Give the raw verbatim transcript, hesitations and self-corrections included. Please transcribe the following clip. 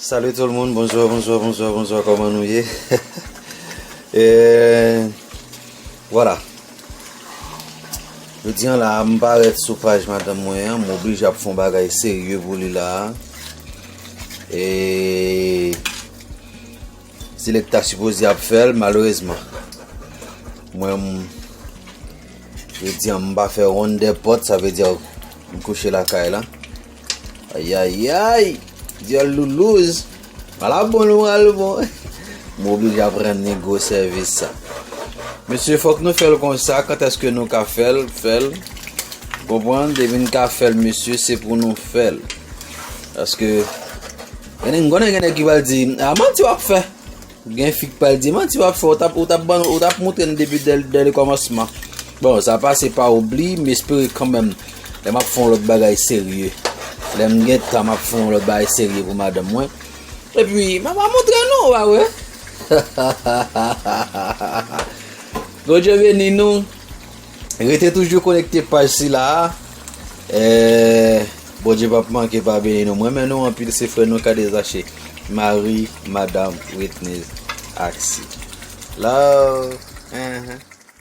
Salut tout le monde, bonjour, bonjour, bonjour, bonjour, kòman nou ye? E, vwala. Jodi an la, m parèt sou paj madanm mwen an, m oblije ap fè yon bagay serye pou li la. E, Selekta sipoze ap fè l, malerezman. Mwen, m, jodi an, m pa fè ronn dè pòt, sa vle di m kouche lakay la. Ayayay! Dyòl loulouz! Ala bon nou al bon. M oblije ap rann li gwo sèvis sa. Mesye, fòk nou fè l konsa, kantèske nou ka fè l, fè l. Konprann? Depi n ka fè l, mesye, se pou nou fè l. Paske, gen, m konnen gen nèg ki pral di, a manti w ap fè. Gen fi k pral di, manti w ap fè, ou t ap, ou t ap ban, ou t ap montre n depi dè, dè le kòmansman. Bon, sa pase pa oubli, m espere kanmenm, lè m ap fè yon lòt bagay serye. Lè m gen tan, m ap fè yon lòt bagay serye pou madanm mwen. Epi, m ap montre nou, ou pa wè? Bondye beni nou. Rete toujou konekte paj sila a. Eh, Bondye p ap manke pa beni nou. Mwen renmen nou anpil, se frè nou K D Zache. Mari, madanm, Whitney, Axi. Love. Uh-huh.